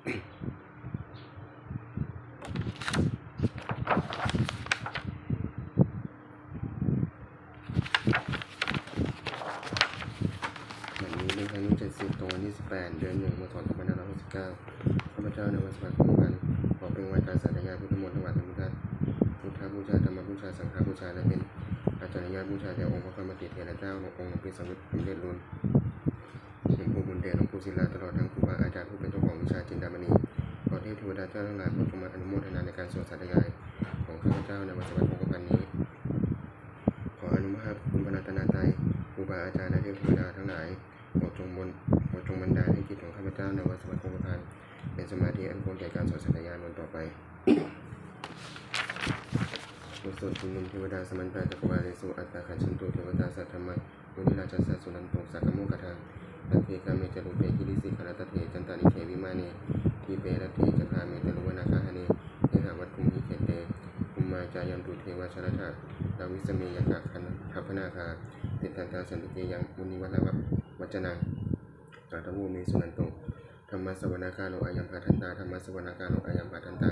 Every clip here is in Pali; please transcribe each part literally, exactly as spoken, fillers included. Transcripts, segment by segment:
วันนี้เป็นครั้งที่เจ็ดสิบ ตรงวันที่สิบแปด เดือนหนึ่ง พ.ศ. สองพันห้าร้อยหกสิบเก้า ข้าพเจ้า นายวันสวัสดิ์ คงกระพันธ์ ขอเปล่งวาจาสาธยายพุทธมนต์ ถวายเป็นพุทธ พุทธบูชา ธรรมบูชา สังฆบูชา และเป็นอาจาริยบูชาแด่องค์พระควัมปติเถระเจ้า องค์หลวงปู่สำเร็จ สำเร็จลุน หลวงปู่บุญเดช หลวงปู่ศิลา ตลอดทั้งครูบาอาจารย์ผู้เป็นเจ้าของวิชาจินดามณี ขอเทพเทวดาเจ้าทั้งหลายโปรดจงมาอนุโมทนาในการสวดสาธยายของข้าพเจ้า นายวันสวัสดิ์ คงกระพันธ์นี้ ขออนุภาพคุณพระรัตนตรัย ครูบาอาจารย์ และเทพเทวดาทั้งหลาย โปรดจงบน โปรดจงบันดาลให้จิตของข้าพเจ้า นายวันสวัสดิ์ คงกระพันธ์ เป็นสมาธิอันควรแก่การสวดสาธยายมนต์ต่อไป บทสวดชุมนุมเทวดา Samantā cakkavāḷesu atrāgacchantu devatā, saddhammaṃ munirājassa suṇantu saggamokkhadaṃ. Sagge kāme ca rūpe girisikharataṭe cantalikkhe vimāne, dīpe raṭṭhe ca gāme taruvanagahane gehavatthumhi khette, bhummā cāyantu devā jalathalavisame yakkhagandhabbanāgā, tiṭṭhantā santike yaṃ munivaravacanaṃ sādhavo me suṇantu. Dhammassavanakālo ayambhadantā. Dhammassavanakālo ayambhadantā.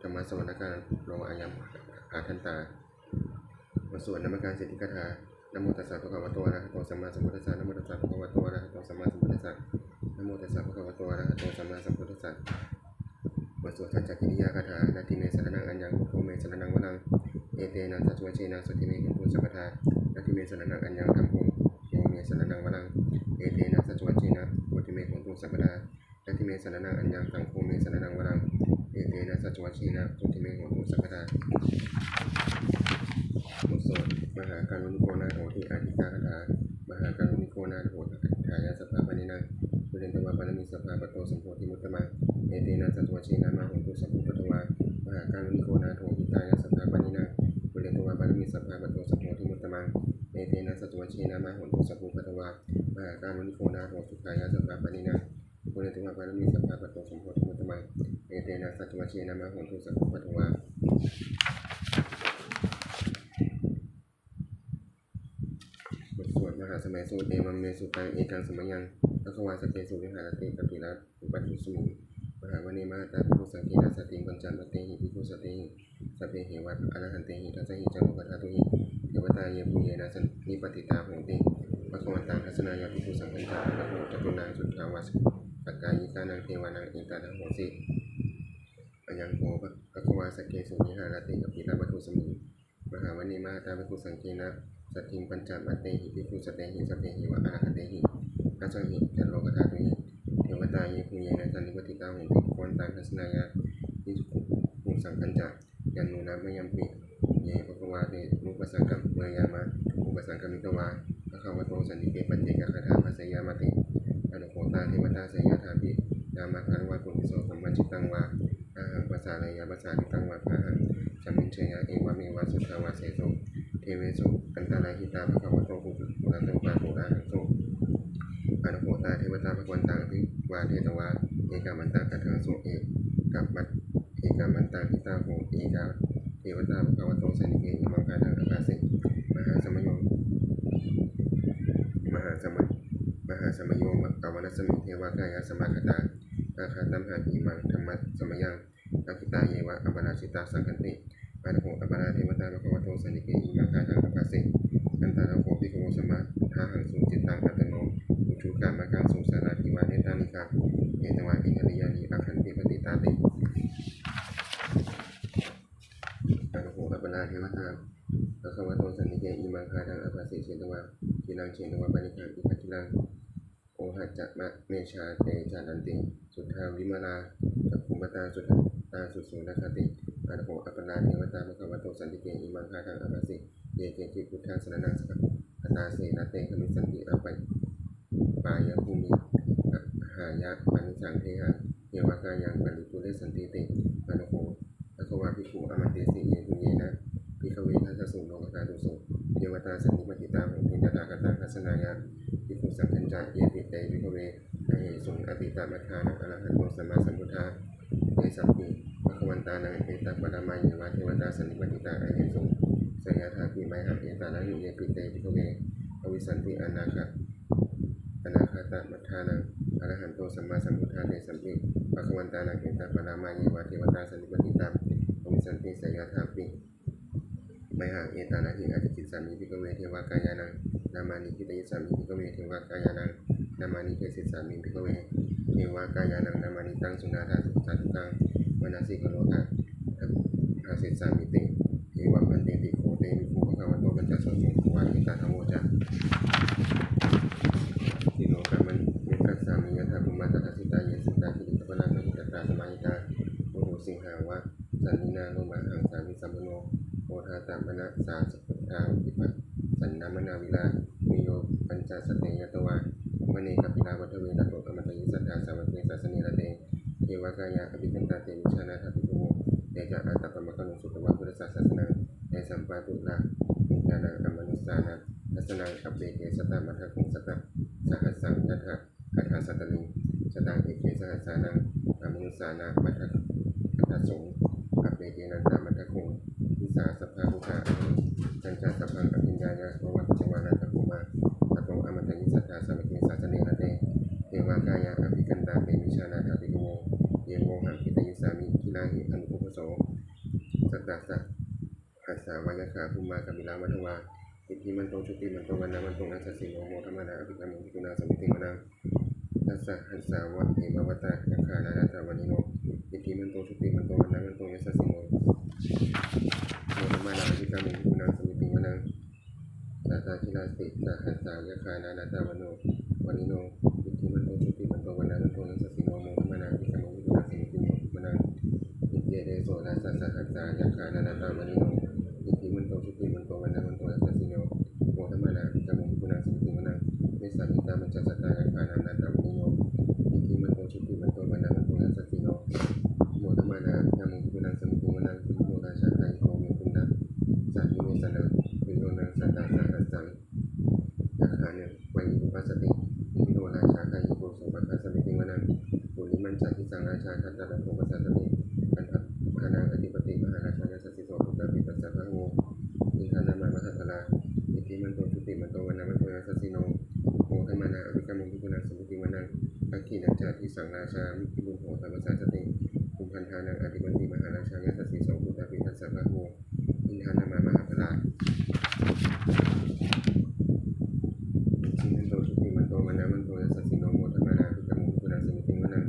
Dhammassavanakālo ayambhadantā. บทสวดนมการสิทธิคาถา Namo tassa bhagavato arahato sammāsambuddhassa. Namo tassa bhagavato arahato sammāsambuddhassa. Namo tassa bhagavato arahato sammāsambuddhassa. บทสวดสัจจกิริยาคาถา Natthi me saraṇaṃ aññaṃ, buddho me saraṇaṃ varaṃ, etena saccavajjena sotthi me hotu sabbadā. Natthi me saraṇaṃ aññaṃ, dhammo me saraṇaṃ varaṃ, etena saccavajjena sotthi me hotu sabbadā. Natthi me saraṇaṃ aññaṃ, saṅgho me saraṇaṃ varaṃ, etena saccavajjena sotthi me hotu sabbadā. บทสวดมหาการุณิโกนาโถติอาทิกาคาถา Mahākāruṇiko nātho hitāya sabbapāṇinaṃ, pūretvā pāramī sabbā patto sambodhimuttamaṃ, etena saccavajjena mā hontu sabbupaddavā. Mahākāruṇiko nātho hitāya sabbapāṇinaṃ, pūretvā pāramī sabbā patto sambodhimuttamaṃ, etena saccavajjena mā hontu sabbupaddavā. Mahākāruṇiko nātho sukhāya sabbapāṇinaṃ, pūretvā pāramī sabbā patto sambodhimuttamaṃ, etena saccavajjena mā hontu sabbupaddavā. บทสวดมหาสมัยสูตร Evaṃ me sutaṃ. Ekaṃ samayaṃ bhagavā sakkesu viharati kapilavatthusmiṃ mahāvane mahatā bhikkhusaṅghena saddhiṃ pañcamattehi bhikkhusatehi sabbeheva arahantehi. Dasahi ca lokadhātūhi devatā yebhuyyena sannipatitā honti bhagavantaṃ dassanāya bhikkhusaṅghañca. Atha kho catunnaṃ suddhāvāsakāyikānaṃ devānaṃ etadahosi: Ayaṃ kho bhagavā sakkesu viharati kapilavatthusmiṃ mahāvane mahatā bhikkhusaṅghena saddhiṃ pañcamattehi bhikkhusatehi sabbeheva arahantehi. Dasahi ca lokadhātūhi devatā yebhuyyena sannipatitā honti bhagavantaṃ dassanāya bhikkhusaṅghañca. Yannūna mayampi ye bhagavā tenupasaṅkameyyāma, upasaṅkamitvā bhagavato santike paccekagāthā bhāseyyāmāti. Atha kho tā devatā seyyathāpi nāma balavā puriso sammiñjitaṃ vā bāhaṃ pasāreyya, pasāritaṃ vā bāhaṃ sammiñjeyya, evameva suddhāvāsesu devesu antarahitā bhagavato purato pāturahaṃsu. Atha kho tā devatā bhagavantaṃ abhivādetvā ekamantaṃ aṭṭhaṃsu. Ekamantaṃ ṭhitā kho ekā devatā bhagavato santike imaṃ gāthaṃ abhāsi: Mahāsamayo, mahāsama-, mahāsamayo pavanasmiṃ, devakāyā samāgatā, sākkhātamham imaṃ dhammasamayaṃ. Dakkhitāyeva aparājitasaṅghanti. Atha kho aparā devatā bhagavato santike imaṃ gāthaṃ abhāsi: Antarā kho bhikkhavo samādahaṃsu, cittaṃ attano ujukamakaṃsu, sārathīva nettāni gahetvā, indriyāni rakkhanti paṇḍitāti. Atha kho aparā devatā bhagavato santike imaṃ gāthaṃ abhāsi: Chetvā khīlaṃ chetvā palighaṃ, indakhīlaṃ ohaccamanejā, te caranti suddhā vimalā, cakkhumatā sudantā susunāgāti. Atha kho aparā devatā bhagavato santike imaṃ gāthaṃ abhāsi: Ye keci buddhaṃ saraṇaṃ gatāse, na te gamissanti apāyabhūmiṃ, pahāya mānusaṃ dehaṃ, devakāyaṃ paripūressantīti. Atha kho bhagavā bhikkhū āmantesi: Yebhuyyena bhikkhave dasasu lokadhātūsu devatā sannipatitā honti tathāgataṃ dassanāya bhikkhusaṅghañca. Yepi te bhikkhave ahesuṃ atītamaddhānaṃ arahanto sammāsambuddhā, tesampi bhagavantānaṃ etaparamāyeva devatā sannipatitā ahesuṃ, seyyathāpi mayhaṃ etarahi. Yepi te bhikkhave bhavissanti anāga-, anāgatamaddhānaṃ arahanto sammāsambuddhā, tesampi bhagavantānaṃ etaparamāyeva devatā sannipatitā bhavissanti seyyathāpi mayhaṃ etarahi ācikkhissāmi bhikkhave devakāyānaṃ nāmāni kittayissāmi bhikkhave devakāyānaṃ nāmāni desissāmi bhikkhave devakāyānaṃ nāmāni. Taṃ suṇātha sādhukaṃ manasikarotha bhāsissāmīti. Evaṃ bhanteti kho te bhikkhū bhagavato paccassosuṃ. Bhagavā etadavoca: Sino kammaṃ vekhassāmi yattha bhummā tadassitā, ye sitā girigabbharaṃ pahitattā samāhitā, puthū sīhāva sallīnā lomahaṃsābhisambhuno, odātamanasā suddhā vippasannamanāvilā, bhiyyo pañcasate ñatvā vane kāpilavatthave, tato āmantayi satthā sāvake sāsane rate devakāyā abhikkantā, te vijānātha bhikkhavo. Te ca ātappamakaruṃ sutvā buddhassa sāsanaṃ, tesampāturahu ñāṇaṃ amanussāna dassanaṃ. Appeke satamaddakkhuṃ satasahassaṃ atha sattariṃ, sataṃ eke sahassānaṃ amanussānamaddasuṃ. Appekenantamaddakkhuṃ disā sabbā phuṭā ahuṃ, tañca sabbaṃ abhiññāya vavakkhitvāna cakkhumā, tato āmantayi satthā sāvake sāsane rate devakāyā abhikkantā, te vijānātha bhikkhavo. Ye vohaṃ kittayissāmi girāhi anupubbaso. Sattasaha hassā va yakkhā bhummā kāpilavatthavā, iddhimanto jutimanto vaṇṇavanto yasassino, modamānā abhikkāmuṃ bhikkhūnaṃ samitiṃ vanaṃ. Dasahassaṃ va hemavatā yakkhā nānattavaṇṇino, iddhimanto jutimanto vaṇṇavanto yasassino, modamānā abhikkāmuṃ bhikkhūnaṃ samitiṃ vanaṃ. Sātāgirā tisahassā yakkhā nānattavaṇṇino, iddhimanto jutimanto vaṇṇavanto yasassino, modamānā abhikkāmuṃ bhikkhūnaṃ samitiṃ vanaṃ. Iccete soḷasasahassā yakkhā nānattavaṇṇino, iddhimanto jutimanto vaṇṇavanto yasassino, modamānā abhikkāmuṃ bhikkhūnaṃ samitiṃ vanaṃ. Vessāmittā pañcasatā yakkhā nānattavaṇṇino, iddhimanto jutimanto vaṇṇavanto yasassino, modamānā abhikkāmuṃ bhikkhūnaṃ samitiṃ vanaṃ. Piyonāgāyiko vepullassa nivesanaṃ, bhiyyo naṃ satasahassaṃ yakkhānaṃ vayī vuṭṭhāsati, piyonāgāyiko sopāga samitiṃ vanaṃ. Purimañca disaṃ rājā dhataraṭṭho pasāsati, gandhabbānaṃ ādhipati mahārājā yasassi so. Puttāpi tassa bahavo, indanāmā mahabbalā, iddhimanto jutimanto vaṇṇavanto yasassino, modamānā abhikkāmuṃ bhikkhūnaṃ samitiṃ vanaṃ. Dakkhiṇañca disaṃ rājā virūḷho taṃ pasāsati, kumbhaṇḍānaṃ ādhipati mahārājā yasassi so. Puttāpi tassa bahavo, indanāmā mahabbalā, iddhimanto jutimanto vaṇṇavanto yasassino, modamānā abhikkāmuṃ bhikkhūnaṃ samitiṃ vanaṃ.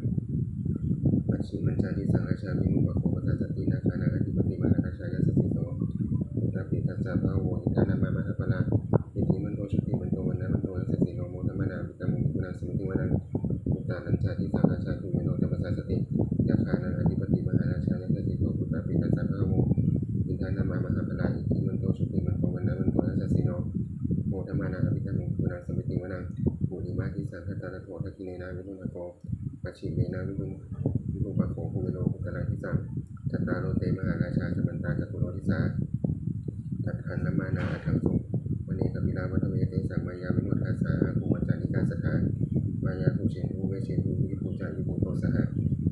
Pacchimañca disaṃ rājā virūpakkho pasāsati, nāgānaṃ ādhipati mahārājā yasassi so. Puttāpi tassa bahavo, indanāmā mahabbalā, iddhimanto jutimanto vaṇṇavanto yasassino, modamānā abhikkāmuṃ bhikkhūnaṃ samitiṃ vanaṃ. Uttarañca disaṃ rājā kuvero taṃ pasāsati, yakkhānaṃ ādhipati mahārājā yasassi so. Puttāpi tassa bahavo, indanāmā mahabbalā, iddhimanto jutimanto vaṇṇavanto yasassino, modamānā abhikkāmuṃ bhikkhūnaṃ samitiṃ vanaṃ. Purimadisaṃ dhataraṭṭho, dakkhiṇena virūḷhako, pacchimena virū-, virūpakkho, kuvero uttaraṃ disaṃ. Cattāro te mahārājā samantā caturo disā, daddallamānā aṭṭhaṃsu vane kāpilavatthave. Tesaṃ māyāvino dāsā āgū vañcanikā saṭhā, māyā kuṭeṇḍu veṭeṇḍu viṭū ca viṭuṭo saha,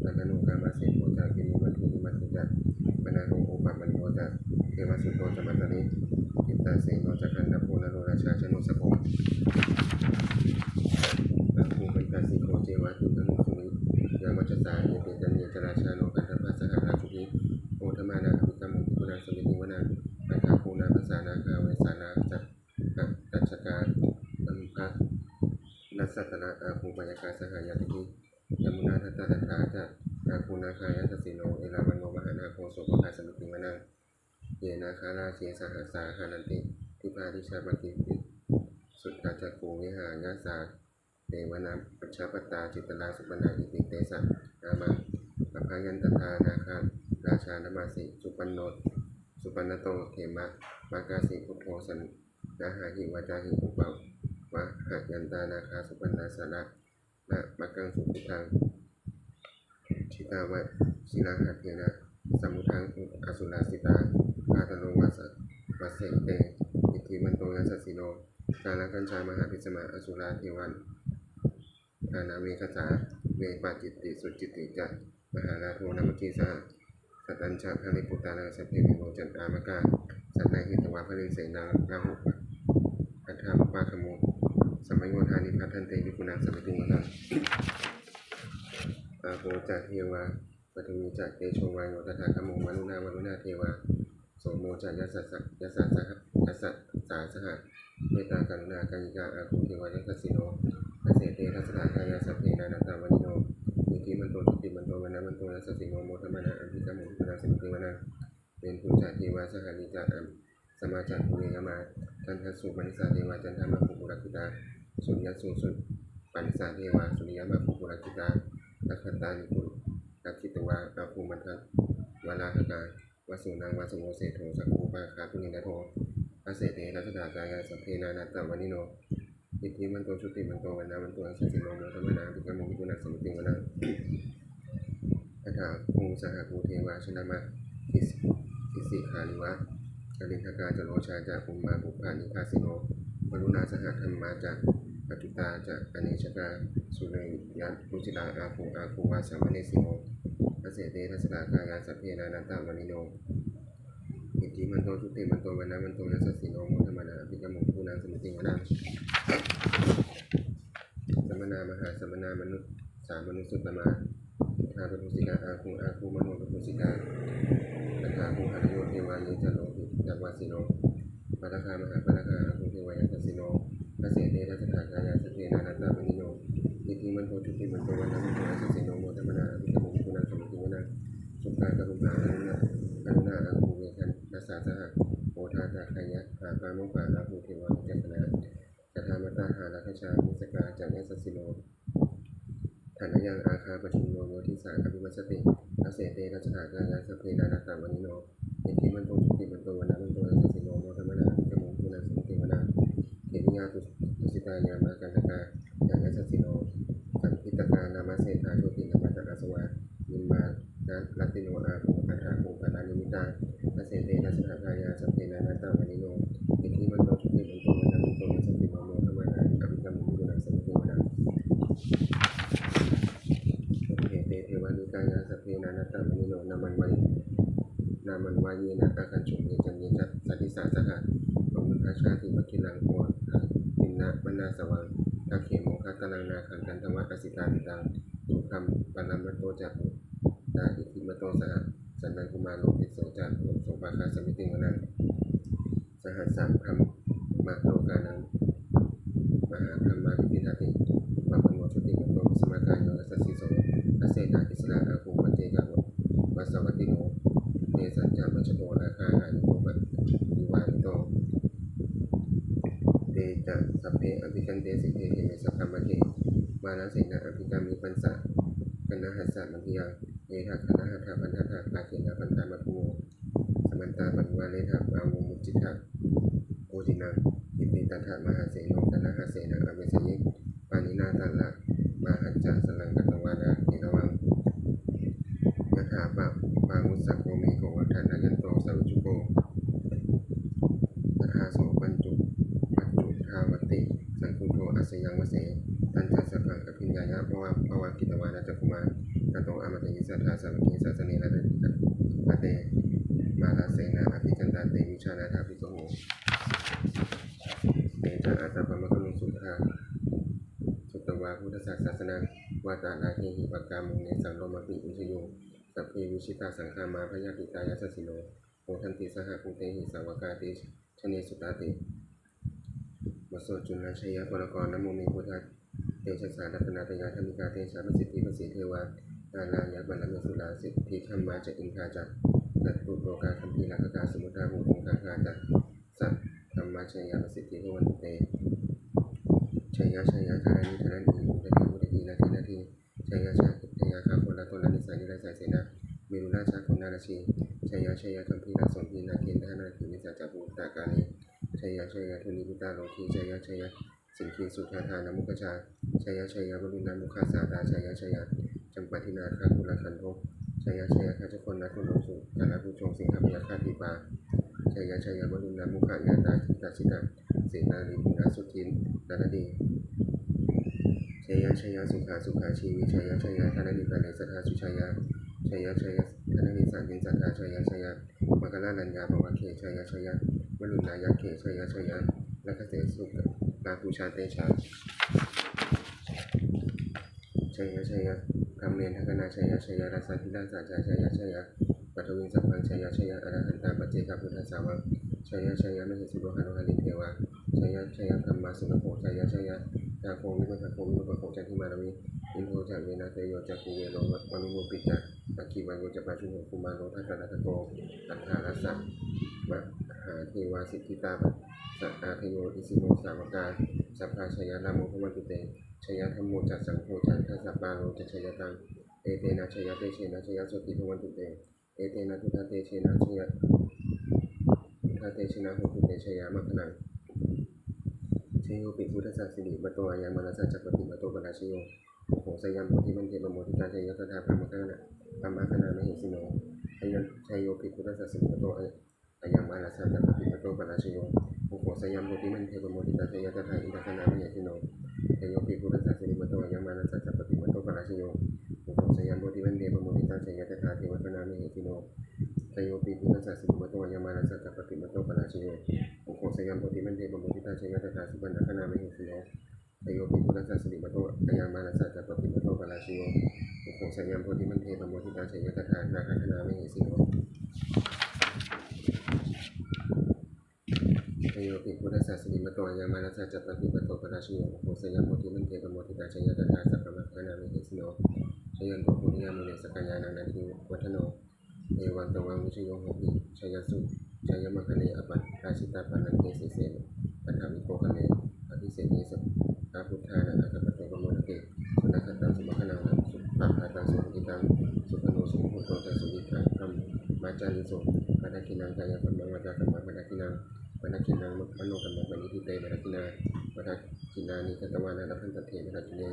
candano kāmaseṭṭho ca kinnughaṇḍu nighaṇḍu ca, panādo opamañño ca devasūto ca mātali, cittaseno ca gandhabbo naḷo rājā janosabho. Āgū pañcasikho ceva tiṇṇannū suriyavacchasā, ete caññe ca rājāno gandhabbā saha rājubhi, modamānā abhikkāmuṃ bhikkhūnaṃ samitiṃ vanaṃ. Athāgū nābhasā nāgā vesālā tacchakā, kambalassatarā āgū pāyāgā saha ñātibhi, yāmunā dhataraṭṭhā ca āgū nāgā yasassino, erāvaṇo mahānāgo sopāga samitiṃ vanaṃ. Ye nāgarāje sahasā haranti dibbā dijā pakkifesujjhā, vihāyasā te vanamajjhapattā, citrā supaṇṇā iti tesa nāmaṃ. Abhayantadā nāgarājānamāsi, supaṇṇo supaṇṇato khemamakāsi buddho, saṇhāhi vācāhi upavhayantā, nāgā supaṇṇā saraṇamakaṃsu buddhaṃ. Jitā vajirahatthena samuddaṃ asurā sitā, bhātaro vāsavassete iddhimanto yasassino, kālakañjā mahābhismā asurā dānaveghasā, vepacitti sucitti ca pahārādo namucī saha. Satañca baliputtānaṃ sabbe verocanāmakā, sannayhitvā baliṃ senaṃ rāhubhaddamupāgamuṃ, samayodāni bhaddante bhikkhūnaṃ samitiṃ vanaṃ. āpo ca devā paṭhavī ca tejo vāyo tadāgamuṃ varuṇā vāruṇā devā somo ca yasasā yasasā yasasā saha mettākaruṇākāyikā āgū devā yasassino. Dasete dasadhā kāyā sabbe nānattavaṇṇino iddhimanto jutimanto vaṇṇavanto yasassino modamānā abhikkāmuṃ bhikkhūnaṃ samitiṃ vanaṃ. Veṇḍū ca devā sahalī ca asamā ca duve yamā candassūpanisā devā candamāgū purakkhitā suriyassūpanisā devā suriyamāgū purakkhitā nakkhattāni purakkhitvā āgū mandavalāhakā vasūnaṃ vāsavo seṭṭho sakkopāga purindado. Dasete dasadhā kāyā sabbe nānattavaṇṇino iddhimanto jutimanto vaṇṇavanto yasassino modamānā abhikkāmuṃ bhikkhūnaṃ samitiṃ vanaṃ. Athāgū sahabhū devā jalamaggisikhāriva arindakā ca rojā ca ummāpupphanibhāsino varuṇā sahadhammā ca accutā ca anejakā sūleyyarucirā āgū āgū vāsavanesino. Dasete dasadhā kāyā sabbe nānattavaṇṇino iddhimanto jutimanto vaṇṇavanto yasassino modamānā abhikkāmuṃ bhikkhūnaṃ samitiṃ vanaṃ. Samānā mahāsamānā mānusā mānusuttamā khiḍḍāpadūsikā āgū āgū manopadūsikā. Athāgū harayo devā ye ca lohitavāsino pāragā mahāpāragā āgū devā yasassino. Dasete dasadhā kāyā sabbe nānattavaṇṇino iddhimanto jutimanto vaṇṇavanto yasassino modamānā abhikkāmuṃ bhikkhūnaṃ samitiṃ vanaṃ. Sukkā karumhā aruṇā karumhā āgū veghanasā saha odātagayhā pāmokkhā āgū devā vicakkhaṇā. Sadāmattā hāragajā missakā ca yasassino thanayaṃ āgā pajjunno yo disā abhivassati. Dasete dasadhā kāyā sabbe nānattavaṇṇino iddhimanto jutimanto vaṇṇavanto yasassino modamānā abhikkāmuṃ bhikkhūnaṃ samitiṃ vanaṃ. Khemiyā tusitā yāmā kaṭṭhakā ca yasassino lambitakā lāmaseṭṭhā jotināmā ca āsavā nimmānaratino āgū athāgū paranimmitā. Dasete dasadhā kāyā sabbe nānattavaṇṇino iddhimanto jutimanto vaṇṇavanto yasassino modamānā abhikkāmuṃ bhikkhūnaṃ samitiṃ vanaṃ. Sabbe te devanikāyā sabbe nānattavaṇṇino nāmanvayena nāmanvayena āgañchuṃ ye caññe sadisā saha. Pavutthajātimakhīlaṃ oghatiṇṇamanāsavaṃ dakkhemoghataraṃ nāgaṃ candaṃva asitātitaṃ suddhaṃ paramatto ca puttāiddhimato saha. Sanaṅkumāro tisso ca sopāga samitiṃ vanaṃ. Sahassaṃ brahmalokānaṃ mahābrahmābhitiṭṭhati. Upapanno jutimanto bhismākāyo yasassi so. Dasettha issarā āgū paccekavasavattino tesañca majjhato āgā hārito parivārito. Te ca sabbe abhikkante sinde deve sabrahmake. Mārasenā abhikkāmi passa kaṇhassa mandiyaṃ. Ye ca kaṇhatha bandhatha rāgena bandhamatthu vo. Samantā parivāretha mā vo muñcittha koci naṃ. Iti tattha mahāseno kaṇhasenaṃ apesayi. Pāṇinā talamāhacca saraṃ katvāna bheravaṃ. Yathā pāvussako megho thanayanto savijjuko. Tadā so paccudāvatti saṅkuddho asayaṃvase. Tañca sabbaṃ abhiññāya vavakkhitvāna cakkhumā. Tato āmantayi satthā sāvake sāsane rate. Mārasenā abhikkantā te vijānātha bhikkhavo. Te ca ātappamakaruṃ sutvā buddhassa sāsanaṃ. Vātārāgehi pakkāmuṃ nesaṃ lomampi iñjayuṃ. Sabbe vijitasaṅgāmā bhayātītā yasassino. Modanti saha bhūtehi sāvakā te janesutāti. บทสวดจุลชัยปกรณ์ Namo me buddhatejasā ratanattayadhammikā tejapasiddhi pasīdevā nārāyaparamesurā siddhibrahmā ca indā ca catulokā gambhīrakkhakā samuddā bhūtuṃ gaṅgā ca sabrahmajayapasiddhi bhavantu te. Jaya jaya dharaṇi dharaṇī udadhi udadhī nadi nadī. Jaya jaya gaganatalanisaya nirayasayasena merurājabalanarajī. Jaya jaya gambhīrasombhī nāgendanāgī pisācabhūtakālī. Jaya jaya dhunibhūtarogī. Jaya jaya siṅgīsudādānamukhajā. Jaya jaya varuṇamukhasātrā. Jaya jaya campādināgakulagantho. Jaya jaya gajjagonnaturaṅga sukarabhujaṅga sīhabyagghadīpā. Jaya jaya varuṇamukhayātrā. Jita jita senārī puttasudhīnadānādī. Jaya jaya sukhā sukhā jīvī. Jaya jaya dharaṇītale sadā sujayā. Jaya jaya dharaṇīsāntin sadā. Jaya jaya maṅkarāraññā bhavagge. Jaya jaya varuṇayakkhe. Jaya jaya rakkhase surabhūjatejā. Jaya jaya Brahmendagaṇā jaya jaya, rasadhirājā jaya jaya, paṭhaviṃ sabbaṃ jaya jaya, arahantā paccekabuddhasāvaṃ jaya jaya, mahesuro haro harindevā jaya jaya, brahmā surakkho jaya jaya, nāgo viruḷhako virūpakkho candimā ravi, indo ca venateyyo ca, kuvero varuṇopi ca, aggi vāyo ca pājuṇho, kumāro dhataraṭṭhako, aṭṭhārasa mahādevā siddhitāpasa-ādayo, isino sāvakā sabbā jaya rāmo bhavantu te, jaya dhammo ca saṅgho ca, dasapālo ca jayataṃ, etena jayatejena jayasotthī bhavantu te, etena buddhatejena jaya, buddhatejena hotu te jayamaṅgalaṃ. Jayopi buddhassa sirīmato, ayaṃ mārassa ca pāpimato parājayo, ugghosayuṃ bodhimaṇḍe pamoditā, jaya tadā brahmagaṇā, brahmagaṇā mahesino. Jayo, jayopi buddhassa sirīmato, ay-, ayaṃ mārassa ca pāpimato parājayo, ugghosayuṃ bodhimaṇḍe pamoditā, jaya tadā indagaṇā mahesino. Jayopi buddhassa sirīmato, ayaṃ mārassa ca pāpimato parājayo, ugghosayuṃ bodhimaṇḍe pamoditā, jaya tadā devagaṇā mahesino. Jayopi buddhassa sirīmato, ayaṃ mārassa ca pāpimato parājayo, ugghosayuṃ bodhimaṇḍe pamoditā, jaya tadā supaṇṇagaṇā mahesino. Jayopi buddhassa sirīmato, ayaṃ mārassa ca pāpimato parājayo, ugghosayuṃ bodhimaṇḍe pamoditā, jaya tadā nāgagaṇā mahesino. Jayopi buddhassa sirīmato, ayaṃ mārassa ca pāpimato parājayo, ugghosayuṃ bodhimaṇḍe pamoditā, jaya tadā sabrahmagaṇā mahesino. Jayanto bodhiyā mūle, sakyānaṃ nandivaḍḍhano, evaṃ tvaṃ vijayo hohi, jayassu jayamaṅgale, aparājitapallaṅke sīse paṭhavipokkhare, abhiseke sabbabuddhānaṃ, aggappatto pamodati. Sunakkhattaṃ sumaṅgalaṃ, supabhātaṃ suhuṭṭhitaṃ, sukhaṇo sumuhutto ca, suyiṭṭhaṃ brahmacārisu, padakkhiṇaṃ kāyakammaṃ, vācākammaṃ padakkhiṇaṃ, padakkhiṇaṃ manokammaṃ, paṇidhī te padakkhiṇā, padakkhiṇāni katvāna, labhantatthe padakkhiṇe.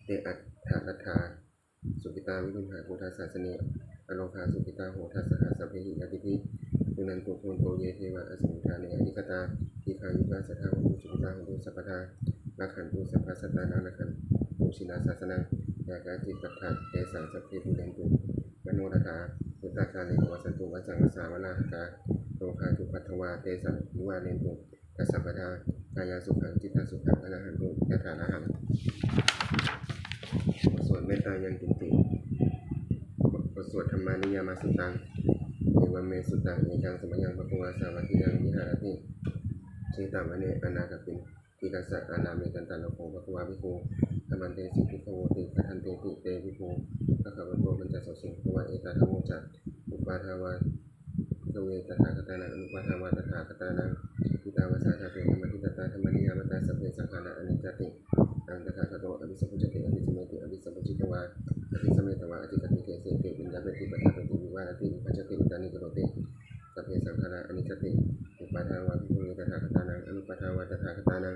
Te atthaladdhā sukhitā viruḷhā, buddhasāsane arogā, sukhitā hotha saha sabbehi ñātibhi. Suṇantu bhonto ye devā, asmiṃ ṭhāne adhigatā, dīghāyukā sadā hontu, sukhitā hontu sabbadā. Rakkhantu sabbasattānaṃ, rakkhantu jinasāsanaṃ, yā kāci patthanā desā, sabbe pūrentu manorathā. Yuttakāle pavassantu vassaṃ, vassā valāhakā, rogā cupaddavā, tesaṃ nivārentu ca sabbadā. Kāyāsukhaṃ cittisukhaṃ, arahantu yathārahaṃ. บทสวดเมตตายังกินติ บทสวด Dhammaniyāmasuttaṃ. Evaṃ me sutaṃ. Ekaṃ samayaṃ bhagavā sāvatthiyaṃ viharati jetavane anāthapiṇḍikassa ārāme. Tatra kho bhagavā bhikkhū āmantesi bhikkhavoti. Bhadanteti te bhikkhū bhagavato paccassosuṃ. Bhagavā etadavoca. Uppādā vā bhikkhave tathāgatānaṃ anuppādā vā tathāgatānaṃ, ṭhitā va sā dhātu dhammaṭṭhitatā dhammaniyāmatā, sabbe saṅkhārā aniccāti. Taṃ tathāgato abhisambujjhati abhisameti, abhisambujjhitvā abhisametvā ācikkhati deseti paññapeti paṭṭhapeti vivarati vibhajati uttānīkaroti, sabbe saṅkhārā aniccāti. Uppādā vā bhikkhave tathāgatānaṃ anuppādā vā tathāgatānaṃ,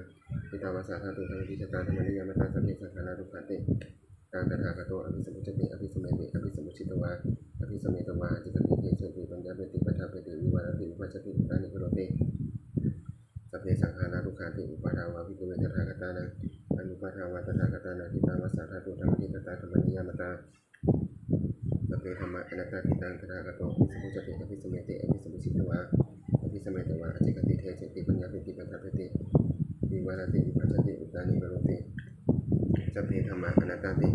ṭhitā va sā dhātu dhammaṭṭhitatā dhammaniyāmatā, sabbe saṅkhārā dukkhāti. Taṃ tathāgato abhisambujjhati abhisameti, abhisambujjhitvā abhisametvā ācikkhati deseti paññapeti paṭṭhapeti vivarati vibhajati uttānīkaroti, sabbe saṅkhārā dukkhāti. Uppādā vā bhikkhave tathāgatānaṃ anuppādā vā tathāgatānaṃ, ṭhitā va sā dhātu dhammaṭṭhitatā dhammaniyāmatā, sabbe dhammā anattāti. Taṃ tathāgato abhisambujjhati abhisameti, abhisambujjhitvā abhisametvā ācikkhati deseti paññapeti paṭṭhapeti vivarati vibhajati uttānīkaroti, sabbe dhammā anattāti.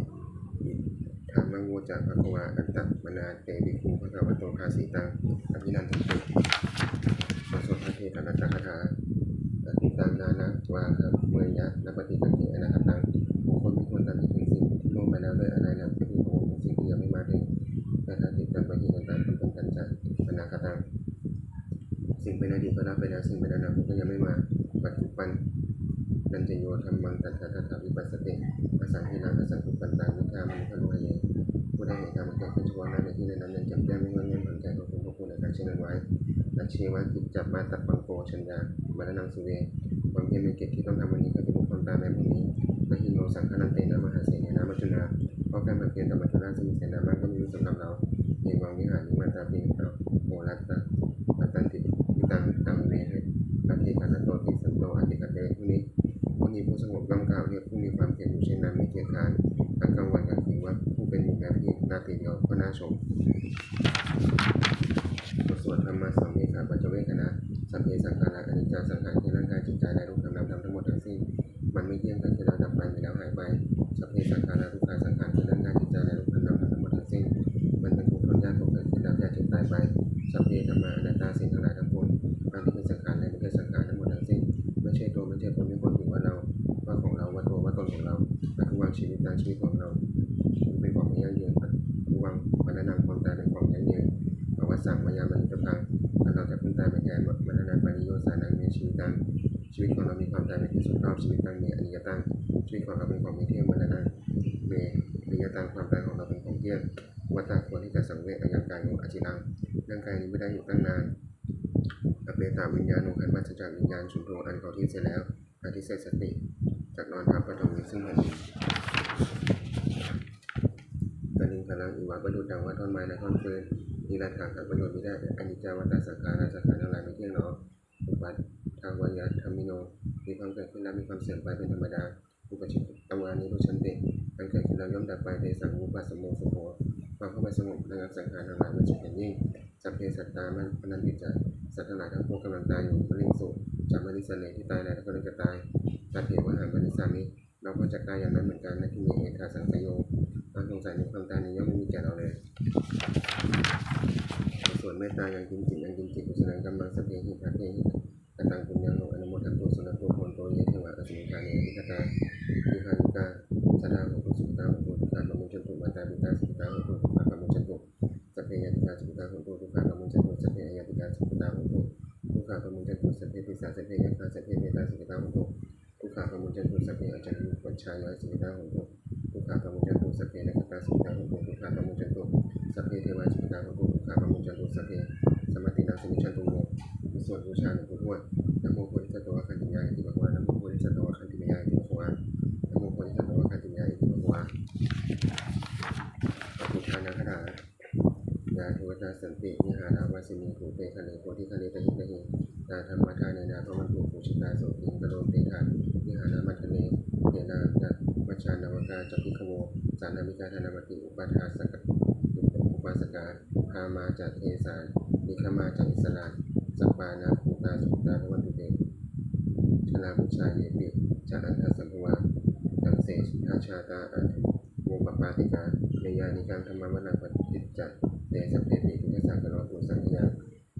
Idamavoca bhagavā. Attamanā te bhikkhū bhagavato bhāsitaṃ abhinandunti. บทสวดภัทเทกรัตตคาถา Atītaṃ nānvāgameyya, nappaṭikaṅkhe anāgataṃ. บุคคลไม่ควรตำหนิถึงสิ่งที่ล่วงไปแล้วด้วยอาลัย และไม่พึงพะวงถึงสิ่งที่ยังไม่มาถึง Yadatītaṃ pahīnantaṃ, appattañca anāgataṃ. สิ่งเป็นอดีตก็ละไปแล้ว สิ่งเป็นอนาคตก็ยังไม่มา Paccuppannañca yo dhammaṃ, tattha tattha vipassati, asaṃhiraṃ asaṅkuppaṃ, taṃ viddhā manubrūhaye. ผู้ใดเห็นธรรมอันเกิดขึ้นเฉพาะหน้าในที่นั้นๆ อย่างแจ่มแจ้ง ไม่ง่อนแง่นคลอนแคลน ก็ควรควบคู่ในการเช่นนั้นไว้ Ajjeva kiccamātappaṃ, ko jaññā maraṇaṃ suve. ความเพียรเป็นกิจที่ต้องทำวันนี้ ใครจะปกป้องตายแม้พรุ่งนี้ Na hi no saṅgarantena, mahāsenena maccunā. เพราะการผัดเพี้ยนต่อมัจจุราชซึ่งมีเสนามาก ก็ไม่มีสำหรับเรา Evaṃ vihāriṃ ātāpiṃ, ahorattamatanditaṃ, taṃ ve bhaddekarattoti, santo ācikkhate muni. มุนีผู้สงบย่อมกล่าวเรียกผู้มีความเพียรอยู่เช่นนั้น ไม่เกียจคร้าน ทั้งกลางวันกลางคืน ว่าผู้เป็นหมู่แม้เพียงราตรีเดียวก็น่าชม บทสวด Dhammasamvega paccavekkhaṇa. Sabbe saṅkhārā aniccā. สังขารคือร่างกายจิตใจและรูปธรรมนามธรรมทั้งหมดทั้งสิ้น มันไม่เที่ยง เกิดขึ้นแล้วดับไป มีแล้วหายไป Sabbe สังขารทุกขา สังขารคือร่างกายจิตใจและรูปธรรมนามธรรมทั้งหมดทั้งสิ้น มันเป็นทุกข์ทนยาก เพราะเกิดขึ้นแล้วแก่เจ็บตายไป สัพเพธัมมาอนัตตา สิ่งทั้งหลายทั้งปวงทั้งที่เป็นสังขารและไม่ใช่สังขารทั้งหมดทั้งสิ้น ไม่ใช่ตัว ไม่ใช่ตน ไม่ควรถือว่าเรา ว่าของเรา ว่าตัว ว่าตนของเรา addhuvaṃ jīvitaṃ ชีวิตของเรา เป็นของไม่ยั่งยืน addhuvaṃ maraṇaṃ ความตายเป็นของยั่งยืน avassaṃ mayā maritabbaṃ อันเราจะต้องตายไปแทน maraṇapariyosānaṃ me jīvitaṃ ชีวิตของเรามีความตายเป็นที่สุดรอบ jīvitaṃ me aniyataṃ ชีวิตของเราเป็นของไม่เที่ยง maraṇaṃ me niyataṃ ความตายของเราเป็นของเที่ยง vata ควรที่จะสังเวช ayaṃ kāyo aciraṃ ร่างกายนี้ไม่ได้อยู่ตั้งนาน apetaviññāṇo ครรภสัจจะวิญญาณ chuḍḍho อันเขาทิ่มเสียแล้ว adhisessati จักนอนทับ paṭhaviṃ ซึ่งแผ่นดิน kaliṅgaraṃ iva ประดุจดังว่าท่อนไม้และท่อนฟืน niratthaṃ หาประโยชน์มิได้ aniccā vata saṅkhārā สังขารทั้งหลายไม่เที่ยงหนอ uppādavayadhammino มีความเกิดขึ้นแล้วมีความเสื่อมไปเป็นธรรมดา uppajjitvā nirujjhanti อันเกิดขึ้นแล้วย่อมดับไป tesaṃ vūpasamo sukho ความเข้าไปสงบระงับสังขารทั้งหลายเป็นสุขอย่างยิ่ง sabbe sattā maranti ca สัตว์ทั้งหลายทั้งปวงกำลังตายอยู่ mariṃsu ca marissare ที่ตายแล้วกำลังจะตาย tathevāhaṃ marissāmi เราก็จะตายอย่างนั้นเหมือนกัน natthi me ettha saṃsayo ความสงสัยในความตายนี้ย่อมไม่มีแก่เราเลย บทสวดเมตตา yaṅkiñci yaṅkiñci kusalaṃ kammaṃ sabbehi kāmehi kataṃ puññaṃ no anumodantu suṇantu bhonto ye devā asmiṃ ṭhāne adhigatā dīghāyukā sadā hontu sukhitā hontu dukkhā pamuñcantu. Mātā pitā sukhitā hontu dukkhā pamuñcantu. Sabbe ñātikā sukhitā hontu dukkhā pamuñcantu. Sabbe aññātikā sukhitā hontu dukkhā pamuñcantu. Sabbe pisā sabbe yakkhā sabbe petā sukhitā hontu dukkhā pamuñcantu. Sabbe ācariyupajjhāyā sukhitā hontu dukkhā pamuñcantu. Sabbe nakkhattā sukhitā hontu dukkhā pamuñcantu. Sabbe devā sukhitā hontu dukkhā pamuñcantu. Sabbe sampattīnaṃ samijjhantu vo. บทสวดบูชาหลวงปู่ทวด Namo bodhisatto āgantimāya iti bhagavā. Namo bodhisatto āgantimāya iti bhagavā. Namo bodhisatto āgantimāya iti bhagavā. Buddhānuggahā. Yā devatā santi vihāravāsinī, thūpe ghare bodhighare tahiṃ tahiṃ, tā dhammadānena bhavantu pūjitā, sotthiṃ karontedha vihāramaṇḍale. Therā ca majjhā navakā ca bhikkhavo, sārāmikā dānapatī upāsakā, upāsakā, gāmā ca desā nigamā ca issarā, sappāṇabhūtā sukhitā bhavantu te. Jalābujā yepi ca aṇḍasambhavā, dasettha jātā athavopapātikā, niyyānikaṃ dhammavaraṃ paṭicca te, sabbepi dukkhassa karontu saṅkhayaṃ.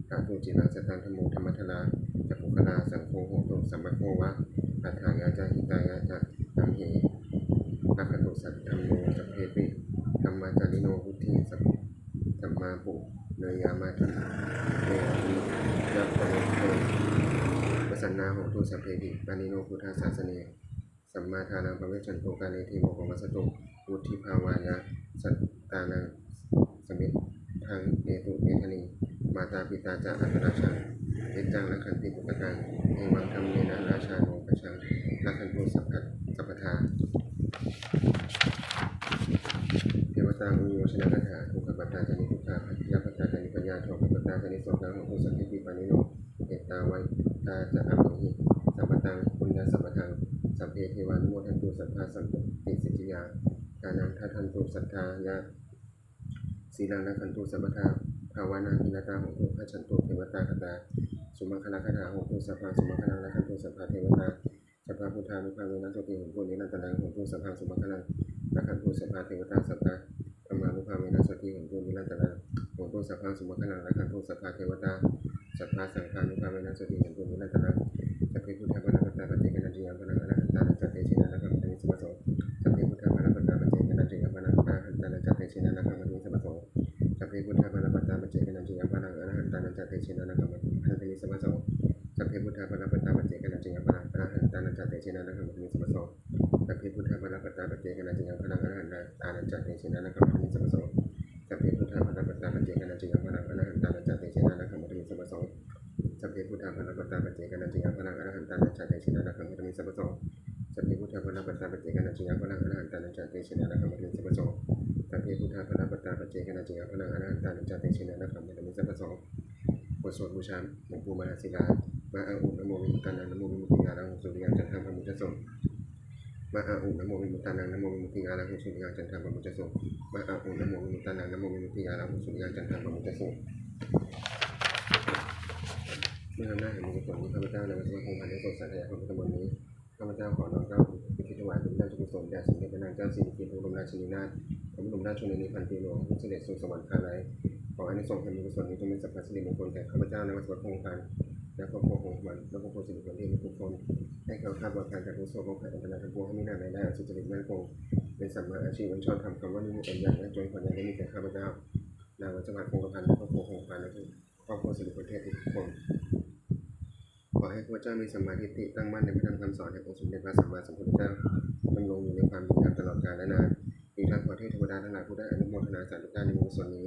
Ṭhātu ciraṃ sataṃ dhammo, dhammaddharā ca puggalā, saṅgho hotu samaggo va, atthāya ca hitāya ca. Amhe rakkhatu saddhammo, sabbepi dhammacārino, vuḍḍhiṃ sammā puṇeyyāma, dhamme ariyappavedite. Pasannā hontu sabbepi, pāṇino buddhasāsane. Sammā dhāraṃ pavecchanto, kāle devo pavassatu, vuḍḍhibhāvāya sattānaṃ samiddhaṃ netu medaniṃ. Mātā pitā ca atrajaṃ, niccaṃ rakkhanti puttakaṃ, evaṃ dhammena rājāno, pajaṃ rakkhantu sabba- sabbadā. Devatāuyyojanagāthā. Dukkhappattā ca niddukkhā, bhayappattā ca nibbhayā, sokappattā ca nissokā, hontu sabbepi pāṇino. Ettāvatā ca amhehi, sambhataṃ puññasampadaṃ, sabbe devānumodantu, sabbasampattisiddhiyā. Dānaṃ dadantu saddhāya, sīlaṃ rakkhantu sabbadā, bhāvanābhiratā hontu, gacchantu devatāgatā. Sumaṅgalagāthā. Hotu sabbaṃ sumaṅgalaṃ, rakkhantu sabbadevatā, sabbabuddhānubhāvena, sotthī hontu nirantaraṃ. Hotu sabbaṃ sumaṅgalaṃ, rakkhantu sabbadevatā, sabbadhammānubhāvena, sotthī hontu nirantaraṃ. Hotu sabbaṃ sumaṅgalaṃ, rakkhantu sabbadevatā, sabbasaṅghānubhāvena, sotthī hontu nirantaraṃ. Sabbe buddhā balappattā, paccekānañca yaṃ balaṃ, arahantānañca tejena, rakkhaṃ bandhāmi sabbaso. Sabbe buddhā balappattā, paccekānañca yaṃ balaṃ, arahantānañca tejena, rakkhaṃ bandhāmi sabbaso. Sabbe buddhā balappattā, paccekānañca yaṃ balaṃ, arahantānañca tejena, rakkhaṃ bandhāmi sabbaso. Sabbe buddhā balappattā, paccekānañca yaṃ balaṃ, arahantānañca tejena, rakkhaṃ bandhāmi sabbaso. Sabbe buddhā balappattā, paccekānañca yaṃ balaṃ, arahantānañca tejena, rakkhaṃ bandhāmi sabbaso. Sabbe buddhā balappattā, paccekānañca yaṃ balaṃ, arahantānañca tejena, rakkhaṃ bandhāmi sabbaso. Sabbe buddhā balappattā, paccekānañca yaṃ balaṃ, arahantānañca tejena, rakkhaṃ bandhāmi sabbaso. Sabbe buddhā balappattā, paccekānañca yaṃ balaṃ, arahantānañca tejena, rakkhaṃ bandhāmi sabbaso. Sabbe buddhā balappattā, paccekānañca yaṃ balaṃ, arahantānañca tejena, rakkhaṃ bandhāmi sabbaso. บทสวดบูชาหลวงปู่มหาศิลา Ma a u namo vimuttānaṃ, namo vimuttiyā, rahu suriyaṃ candaṃ pamodasot. Ma a u namo vimuttānaṃ, namo vimuttiyā, rahu suriyaṃ candaṃ pamodasot. Ma a u namo vimuttānaṃ, namo vimuttiyā, rahu suriyaṃ candaṃ pamodasot. เมื่ออำนาจแห่งบุญกุศลที่ข้าพเจ้าได้บำเพ็ญสร้างสมมาในพระพุทธมนต์นี้ ข้าพเจ้าขอน้อมเกล้าอุทิศถวายเป็นพระราชกุศลแด่สมเด็จพระนางเจ้าสิริกิติ์ พระบรมราชินีนาถ พระบรมราชชนนีพันปีหลวง ผู้เสด็จสู่สวรรคาลัย ขออานิสงส์แห่งบุญกุศลนี้จงเป็นสัพพะสิริมงคลแก่ข้าพเจ้า นางรัชวัฒน์ คงพันธ์ และครอบครัวคงพันธ์ และครอบครัวสิริพลเทพทุกคน ให้แคล้วคลาดปลอดภัยจากทุกข์โศกโรคภัยอันตรายทั้งปวง ให้มีหน้ามีรายได้อันสุจริตมั่นคง เป็นสัมมาอาชีพอันชอบธรรม คำว่านิมุตติอันยากและจนผลยังได้มีแก่ข้าพเจ้า นางรัชวัฒน์ คงพันธ์ และครอบครัวคงพันธ์ และครอบครัวสิริพลเทพทุกคน ขอให้ข้าพเจ้ามีสัมมาทิฏฐิตั้งมั่นในพระธรรมคำสอนแห่งองค์สมเด็จพระสัมมาสัมพุทธเจ้า ดำรงอยู่ในความดีงามตลอดกาลและนาน อีกทั้งขอเทพเทวดาทั้งหลายผู้ได้อนุโมทนาสาธุการในบุญกุศลนี้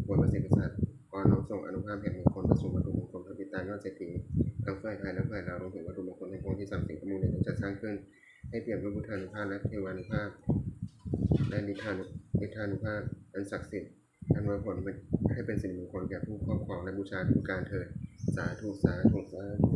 โปรดประสิทธิ์ประสาทพรน้อมส่งอานุภาพแห่งมงคลไปสู่วัตถุมงคลพระปิดตายอดเศรษฐี ทั้งฝ่ายไทยและฝ่ายลาว รวมถึงวัตถุมงคลทั้งปวงที่สามสิงห์อมูลได้จัดสร้างขึ้น ให้เปี่ยมด้วยพุทธานุภาพและเทวานุภาพ และฤทธานุฤทธานุภาพอันศักดิ์สิทธิ์ อำนวยผลให้เป็นสิริมงคลแก่ผู้ครอบครองและบูชาทุกการเถิด สาธุ สาธุ สาธุ